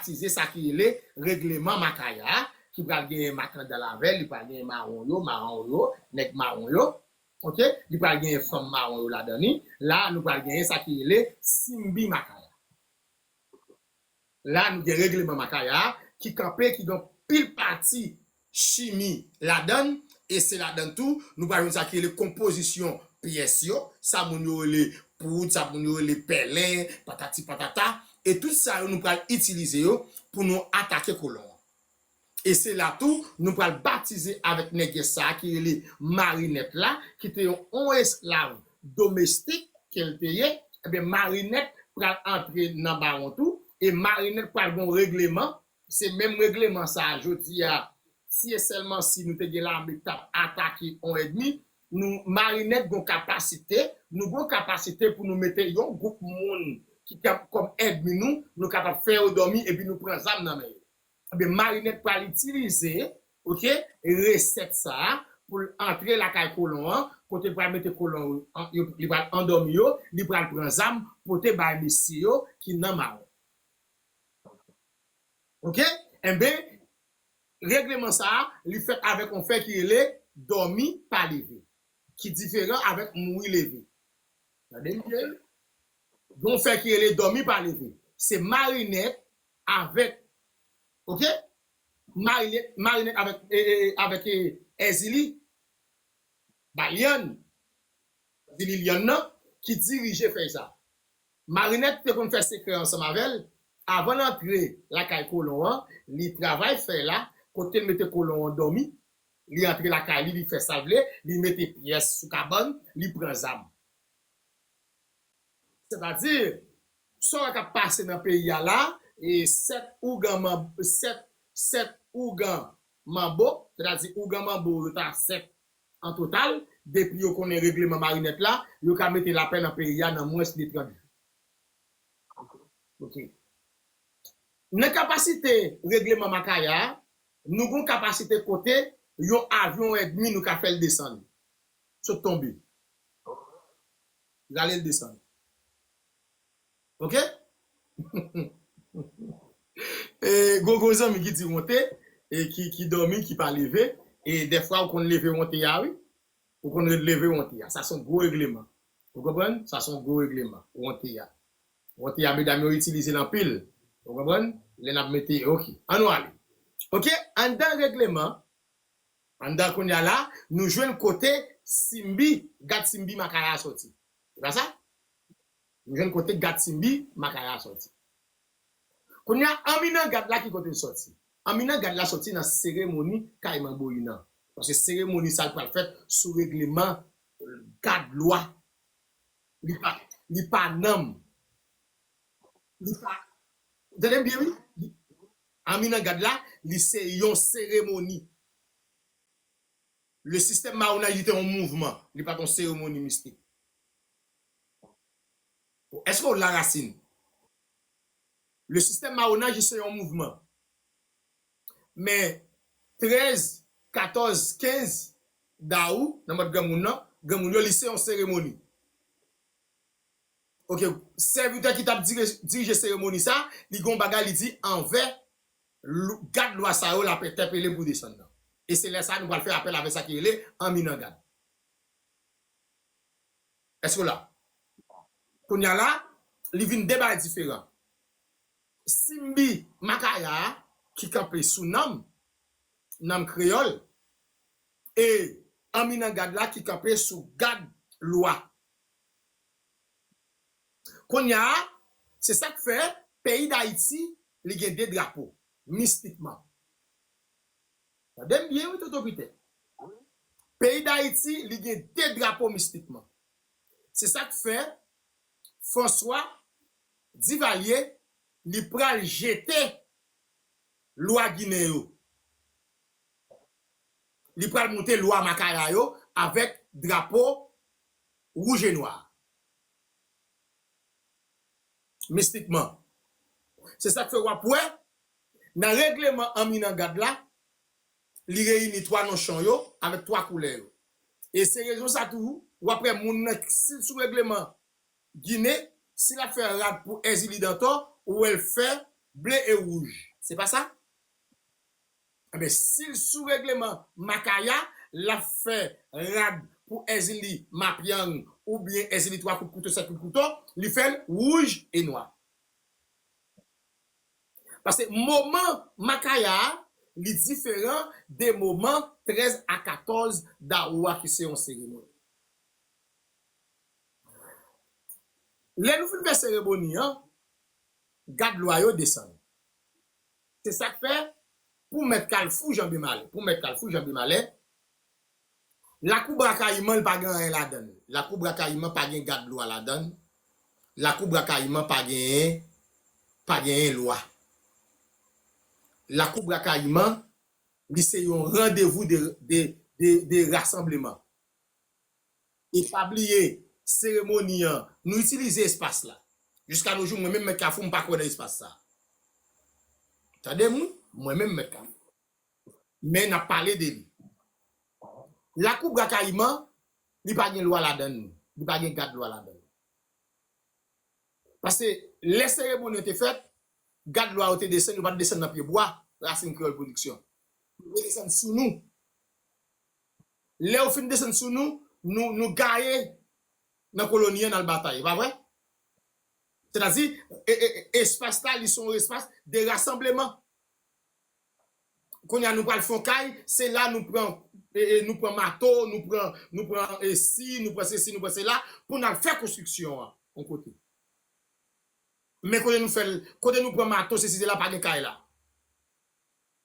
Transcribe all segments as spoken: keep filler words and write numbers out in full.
batize sa ki rele regleman Makaya a, ki pral genyen makandan avè l, li pral genyen mawon yo, mawon yo, nèg mawon yo, oke? Li pral genyen fanm mawon yo ladan li. La, nou pral genyen sa ki rele Simbi Makaya. La, nou gen regleman Makaya a ki kanpe, ki gen pil pati chimi ladan l, e se ladan l tou, nou pral jwenn sa ki rele konpozisyon pyès yo, sa moun yo rele poud, sa moun yo rele pèlen, patati patata, e tout sa yo nou pral itilize yo pou nou atake kolon an. E se la tou, nou pral batize avèk nègès sa a ki rele Marinèt la, ki te yon, yon esklav domestik ke l te ye. Ebyen, Marinèt pral antre nan bawon tou, e Marinèt pral gen yon regleman. Se menm regleman sa a, jodi a, si e sèlman si nou te gen lame k t ap atake yon ènmi, nou, Marinèt gen yon kapasite, nou gen yon kapasite pou nou mete yon gwoup moun ki t ap kòm ènmi nou, nou kapab fè yo dòmi epi nou pran zam nan men yo. Ebyen, Marinèt pral itilize, oke, resèt sa a pou l antre lakay kolon an, kote l pral mete kolon an, yo, li pral andòmi yo, li pral pran zam, pote bay mesye yo ki nan mawon. Oke? Enben, regleman sa a, li fèt avèk yon fè ki rele dòmi pa leve, ki diferan avèk mouri leve. Tande m byen. Gen yon fè ki rele dòmi pa leve. Se Marinèt avèk, oke? Marinèt, Marinèt avèk, e, e, e, avèk, e, Èzili Balyann, Èzili Lyann nan, ki dirije fè sa. Marinèt te konn fè sekrè ansanm avè l. Avan l antre lakay kolon an, li travay fè la, kote l mete kolon an dòmi. Li antre lakay li, li fè sa l vle, li mete pyès sou kabann, li pran zam. Sètadi, sa w wè k ap pase nan peyi a la, e sèt ougan man-, sèt, sèt ougan manbo, sètadi ougan manbo yo ta sèt an total, depi yo konnen regleman Marinèt la, yo ka mete lapè nan peyi a nan mwens de trant jou. Oke. Nan kapasite regleman Makaya a, nou gen yon kapasite kote yon avyon ènmi nou ka fè l desann. Sot tonbe. Rale l desann. Oke? E, gwo gwo zanmi ki di wonte, e ki, ki dòmi, ki pa leve, e dèfwa ou konn leve wonte a, wi. Ou konn leve wonte a. Sa se yon gwo regleman. Ou konprann? Sa se yon gwo regleman. Wonte a. Wonte a, medam yo itilize l anpil. Ou konprann? Lè n ap mete, oke. Ann nou ale. Oke, anndan regleman, anndan kounye a la, nou jwenn kote Simbi, gad Simbi Makaya a sòti. Se pa sa? Nou jwenn kote gad Simbi Makaya a sòti. Kounye a, anmi nan gad la ki kote l sòti? Anmi nan gad la sòti nan seremoni kay Manboyin an. Paske seremoni sa l pral fèt sou regleman gad lwa. Li pa, li pa nanm. Li pa, tande m byen, wi. Anmi nan gad la, li se yon seremoni. Le sistèm mawonaj, li te yon mouvman. Li pa t yon seremoni mistik. Èske w la, Rasin? Le sistèm mawonaj, li se yon mouvman. Men trèz, katòz, kenz dawou, nan mòd granmoun nan, granmoun yo, li se yon seremoni. Oke, sèvitè ki t ap dire-, dirije seremoni sa, li gen yon bagay li di anvè lou-, gad lwa sa yo, l ap entèpele pou desann nan. E se lè sa a nou pral fè apèl avè sa ki rele anmi nan gad. Èske w la? Kounye a la, li vin de bagay diferan. Simbi Makaya a ki kanpe sou nanm, nanm kreyòl, e anmi nan gad la ki kanpe sou gad lwa. Kounye a, se sa k fè peyi Dayiti, li gen de drapo, mistikman. Tande m byen, wi, Toto Pitè. Peyi Dayiti, li gen de drapo mistikman. Se sa k fè François Duvalier, li pral jete lwa ginen yo. Li pral moute lwa Makaya yo avèk drapo wouj e nwa. Mistikman. Se sa k fè w ap wè, nan regleman anmi nan gad la, li reyini twa nonchon yo avèk twa koulè yo. E se rezon sa tou, w ap wè moun nan, si l sou regleman Ginen, si l ap fè rad pou Èzili Dantò, ou wè l fè ble e wouj. Se pa sa? Enben, si l sou regleman Makaya, l ap fè rad pou Èzili Mapyang oubyen Èzili Twa Kout Kouto, Sèt Kout Kouto, li fè l wouj e nwa. Paske moman Makaya a, li diferan de moman trèz a katòz Dawou a ki se yon seremoni. Lè nou fin fè seremoni an, gad lwa yo desann. Se sa k fè, pou mèt Kalfou Janbe Malè, pou mèt Kalfou Janbe Malè, Lakou Bra Kayiman, li pa gen anyen ladan l. Lakou Bra Kayiman pa gen gad lwa ladan l. Lakou Bra Kayiman pa genyen, pa genyen lwa. Lakou Bra Kayiman, li se yon randevou de, de, de, de rasanbleman. E pa bliye, seremoni an, nou itilize espas la. Jiska no jou, mwen menm Mèt Kafou, m pa kwè nan espas sa. Tande m, wi, mwen menm Mèt Kafou. Men n ap pale de li. Lakou Bra Kayiman, li pa gen lwa ladan l, li pa gen gad lwa ladan l. Paske lè seremoni an te fèt, gad lwa yo te desann, yo pa t desann nan pye bwa, Rasin Kreyòl Pwodiksyon. Yo te desann sou nou. Lè yo fin desann sou nou, nou, nou gaye nan koloni an, n al batay, e pa vre? Sètadi, e, e, e, espas la, li se yon espas de rasanbleman. Kounye a, nou pral fè yon kay, se la nou pran, e, e, nou pran mato, nou pran, nou pran, e, si, nou pran sesi, nou pran sela, pou n al fè konstriksyon an, yon kote. Men kote nou fè l, kote nou pran mato, sesi, sela, pa gen kay la.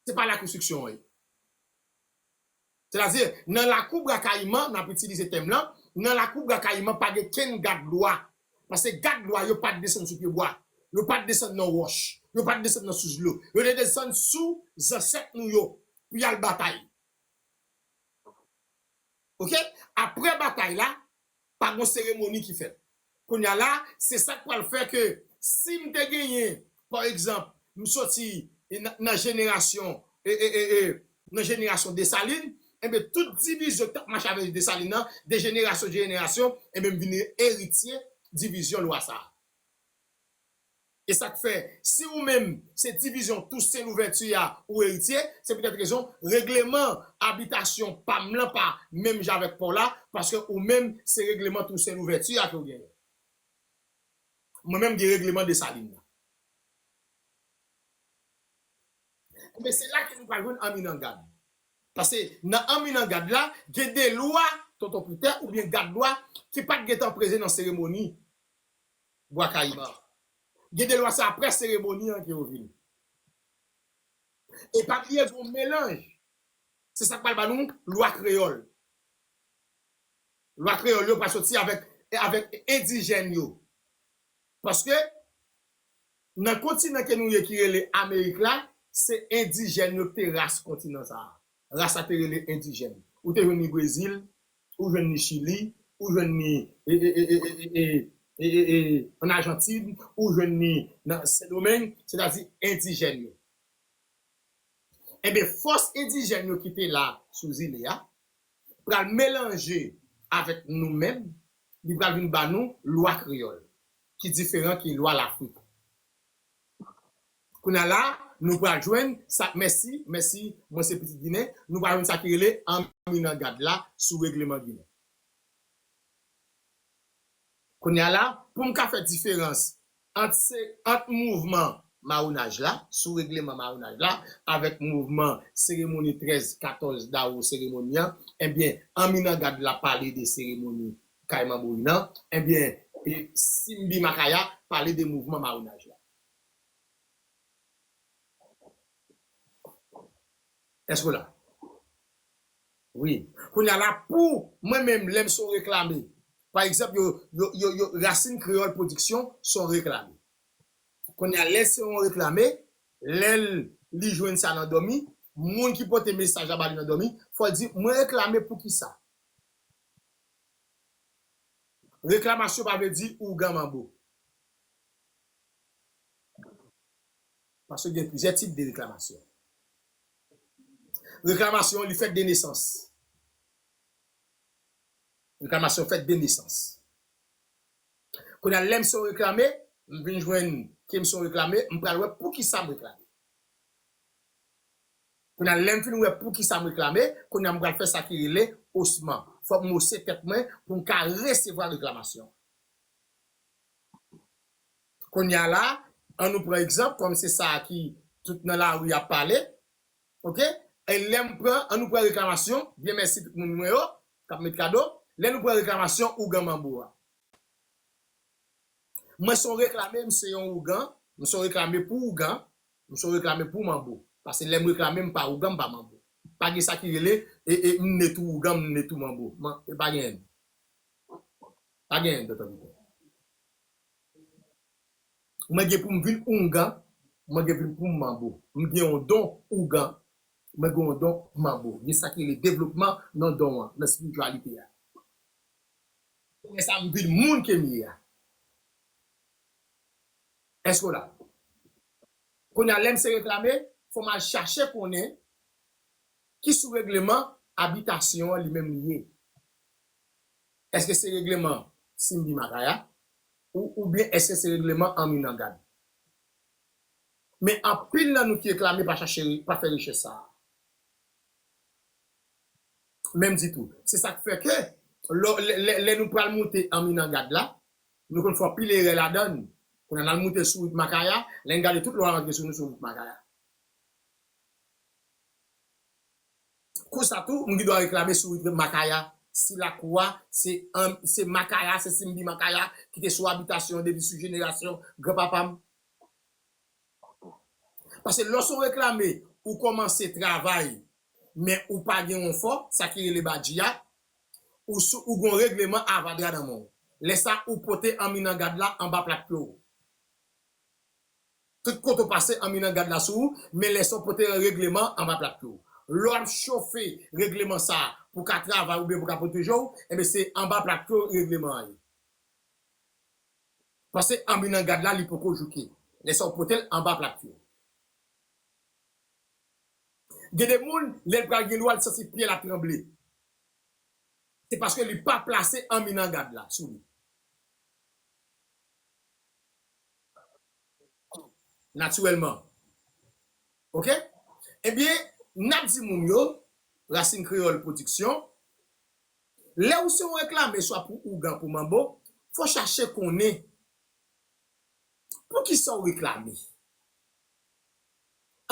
Se pa la konstriksyon an ye. Sètadi, nan Lakou Bra Kayiman, n ap itilize tèm lan, nan Lakou Bra Kayiman pa gen kenn gad lwa. Paske gad lwa yo pa t desann sou pye bwa. Yo pa t desann nan wòch. Yo pa t desann nan sous dlo. Yo te desann sou zansèt nou yo pou y al batay. Oke? Apre batay la, pa gon seremoni ki fèt. Kounye a la, se sa k pral fè ke si m te genyen, pa egzanp, m soti nan, nan jenerasyon, e, e, e, e, nan jenerasyon Desalin, enben, tout divizyon k t ap mache avèk Desalin nan, de jenerasyon an jenerasyon, enben, m vin eritye divizyon lwa sa a. E sa k fè, si ou menm, se divizyon Toussaint Louverture a ou eritye, se poutèt rezon, regleman abitasyon pa m lan pa menm jan avèk pa w la, paske ou menm, se regleman Toussaint Louverture a ke w genyen. Mwen menm, gen regleman Desalin nan. Enben, se la ke nou pral jwenn Anminangad. Paske nan Anminangad la, gen de lwa, tonton Pitè, oubyen gad lwa, ki pa t gentan prezan nan seremoni Bwa Kayiman. Gen de lwa se apre seremoni an ke yo vini. E pa bliye gen yon melanj. Se sa k pral ba nou lwa kreyòl. Lwa kreyòl yo pral soti avèk, avèk endijèn yo. Paske nan kontinan ke nou ye ki rele Amerik la, se endijèn yo ki te ras kontinan sa a. Ras la te rele endijèn. Ou te jwenn li Brezil, ou jwenn li Chili, ou jwenn li, e, e, e, ann Ajantin, ou jwenn li nan Sendomeng, sètadi endijèn yo. Enben, fòs endijèn yo ki te la sou zile a, pral melanje avèk nou menm, li pral vin ba nou lwa kreyòl, ki diferan ki lwa Lafrik. Kounye a la, nou pral jwenn sa, mèsi, mèsi, mwen se Pitit Ginen, nou pral jwenn sa ki rele Anminangad la sou regleman Ginen. Kounye a la, pou m ka fè diferans ant se, ant mouvman mawonaj la, sou regleman mawonaj la, avèk mouvman seremoni trèz, katòz Dawou, seremoni an, ebyen, Anminangad la pale de seremoni kay Manbouri nan, ebyen, e Simbi Makaya pale de mouvman mawonaj la. Èske w la? Wi. Kounye a la, pou mwen menm, lè m se yon reklame, pa egzanp, yo, yo, yo, yo, Rasin Kreyòl Pwodiksyon se yon reklame. Kounye a, lè se yon reklame, lè l, li jwenn sa nan dòmi, moun ki pote mesaj la ba li nan dòmi, fò l di, mwen reklame pou ki sa? Reklamasyon pa vle di ougan manbo. Paske gen plizyè tip de reklamasyon. Reklamasyon, li fèt de nesans. Reklamasyon fèt de nesans. Kounye a, lè m se yon reklame, m vin jwenn ke m se yon reklame, m pral wè poukisa m reklame. Kounye a, lè m fin wè poukisa m reklame, kounye a m pral fè sa ki rele osman. Fòk m ose tèt mwen pou m ka resevwa reklamasyon. Kounye a la, ann nou pran egzanp, kòm se sa ki tout nan lari ap pale, oke? E lè m pran, ann nou pran reklamasyon, byen mèsi tout moun mwen yo, k ap met kado. Lè nou pran reklamasyon, ougan manbo a. Mwen se yon reklame, m se yon ougan, m se yon reklame pou ougan, m se yon reklame pou manbo. Paske lè m reklame, m pa ougan, m pa manbo. Pa gen sa ki rele, e, e, m ne tou ougan, m ne tou manbo. Man, e pa genyen. Pa genyen, tonton Vito. Mwen gen pou m vin oungan, mwen gen vin pou m manbo. M gen yon don ougan, mwen gen yon don manbo. Gen sa ki rele devlopman nan don an, nan espirityalite a. Kounye sa, m vin moun ke m ye a. Èske w la? Kounye a, lè m se reklame, fò m al chache konnen ki sou regleman abitasyon an li menm li ye. Èske se regleman Simbi Makaya? Ou, oubyen èske se regleman Anminangad? Men anpil nan nou ki reklame pa chache, pa fè rechèch sa a. Menm ditou. Se sa k fè ke lò, lè, lè, lè nou pral moute Anminangad la, nou konn fè anpil erè ladan l. Kounye a n al moute sou wout Makaya, lè n gade tout lwa rantre sou nou sou wout Makaya. Konsa tou, m gen dwa reklame sou wout Makaya. Si lakou a, se, an, se Makaya, se Simbi Makaya ki te sou abitasyon depi sou jenerasyon granpapa m. Paske lòske w reklame, ou kòmanse travay, men ou pa gen yon fò, sa ki rele badji a, ou sou, ou gen yon regleman avadra nan men w. Lè sa, ou pote Anminangad la anba plat pye w. Tout kote w pase, Anminangad la sou ou, men lè sa, ou pote regleman anba plat pye w. Lè w ap chofe regleman sa a pou ka travay oubyen pou ka pwoteje w, ebyen se anba plat pye w regleman an ye. Paske Anminangad la, li poko jouke. Lè sa, ou pote l anba plat pye w. Gen de moun, lè l pral gen lwa, li santi pye l ap tranble. Se paske li pa plase Anminangad la sou li. Natirèlman. Oke? Ebyen, n ap di moun yo, Rasin Kreyòl Pwodiksyon, lè ou se yon reklame, swa pou ougan, pou manbo, fò chache konnen poukisa w reklame.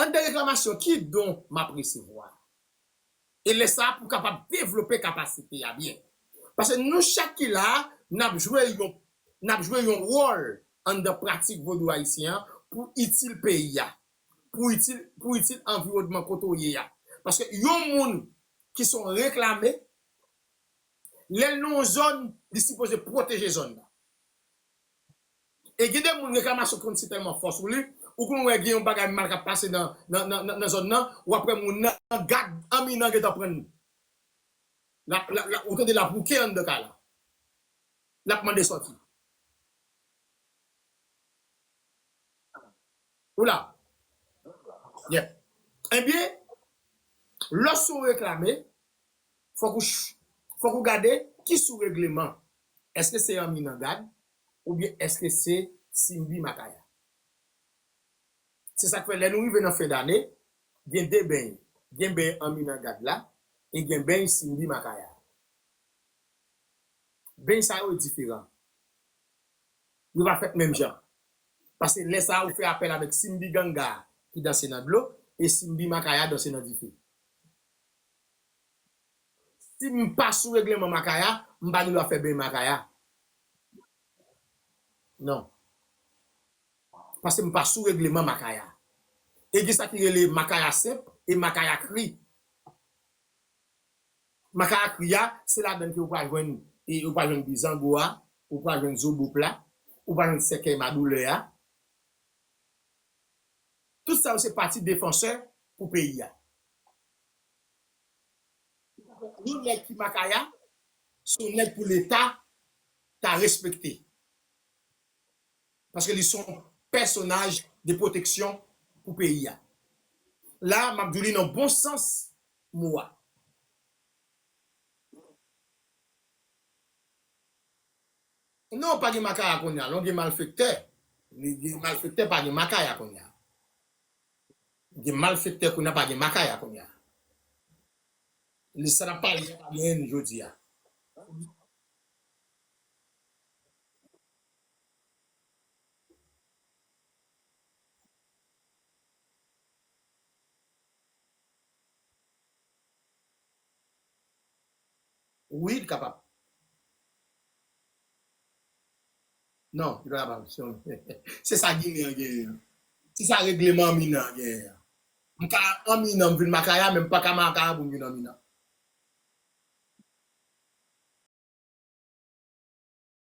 Anndan reklamasyon, ki don m ap resevwa? E lè sa a, pou w kapab devlope kapasite a byen. Paske nou chak ki la a, n ap jwe yon, n ap jwe yon wòl anndan pratik vodou ayisyen an pou itil peyi a, pou itil, pou itil anviwònman kote w ye a. Paske yon moun ki se yon reklame, lè l nan yon zòn, li sipoze pwoteje zòn nan. E gen de moun reklamasyon konn si tèlman fò sou li, ou konn wè gen yon bagay mal k ap pase nan, nan, nan, nan, nan zòn nan, w ap wè moun nan gad Anminan gentan pran li. L ap, l ap, l ap, ou tande l ap wouke anndan kay la. L ap mande sòti. Ou la? Yep. Ebyen, lòske w reklame, fòk ou, ch- fòk ou gade ki sou regleman. Èske se Anminan gad oubyen èske se Simbi Makaya? Se sa k fè lè nou rive nan fen dane, gen de beny. Gen beny Anminan gad la e gen beny Simbi Makaya. Beny sa yo diferan. Yo pa fèt menm jan. Paske lè sa a, ou fè apèl avèk Simbi Ganga ki danse nan dlo e Simbi Makaya danse nan dife. Si m pa sou regleman Makaya, m pa gen dwa fè beny Makaya. Non. Paske m pa sou regleman Makaya. E gen sa ki rele Makaya senp e Makaya kri. Makaya kri a, se ladan l ke ou pral jwenn, e, ou pral jwenn bizango a, ou pral jwenn zobop la, ou pral jwenn sèkèy madoulè a. Tout sa yo se pati defansè pou peyi a. Yon nèg ki Makaya, se yon nèg pou Leta ta respekte. Paske li se yon pèsonaj de pwoteksyon pou peyi a. La, m ap di w li nan bon sans mo a. Non, pa gen Makaya kounye a, non, gen malfektè. Li gen malfektè, pa gen makaya kounye a. Gen malfektè kounye a, pa gen makaya kounye a. Li sa n ap pale a, pa genyen jodi a. Wi, li kapab. Non, li pa kapab. Se yon- se sa Ginen an genyen an. Se sa regleman Anminan an genyen an. M ka Anminan, m vin Makaya, men m pa ka Makaya pou m vin Anminan.